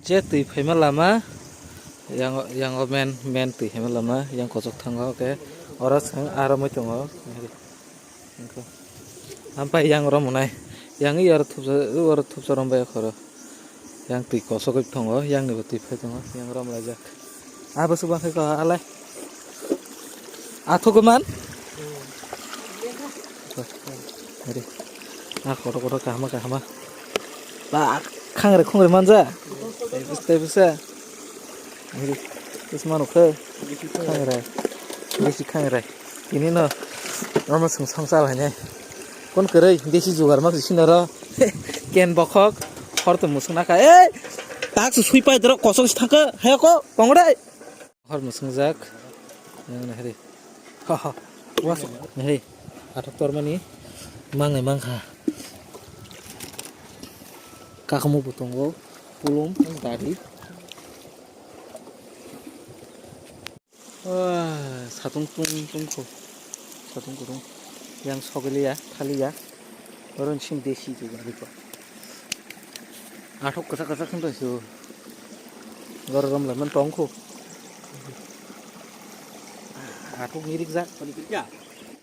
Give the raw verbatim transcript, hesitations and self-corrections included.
Je twi phaima lama, yang, yang o main, main twi phaima lama, yang kochok thango, oke. Oro chwng aro moi tongo. Ampai yang rom nai. Yang i oro thupsa, oro thupsa rom bai khoro. Yang twi kosogwi tongo, yang ni bo twi phai tongo, yang rom laijak. Abo se bangkhe ko alai. Athok man. Ari. Ah, kotor kotor kahma kahma. Ba khangre khungre manja. Tebus tebusa. Ari. Is manu khe. Khangre. Desi khangre. Ini no. Normal sung samsa lainai. Kon kwrwi desi jugar mak sinaro. Ken bokhok. Hor to musung naka. Ei! Tak su sui pai doro kosong si thangka. Hayako. Kongrai. Hor musungjak. Yang nahri. Ha ha. Was. Nahri. Athok tormani. Mangai mangkha. Kakamuk bo tongo. Pulung. Dari. Wah, satung tung tung kho. Satung kutung. Yang sogiliya, thaliya. Oro sing desi tu gari ko. Athok kwchak kwchak khe tongsu. Goro rom lai man tong kho. Athok ngirik jak.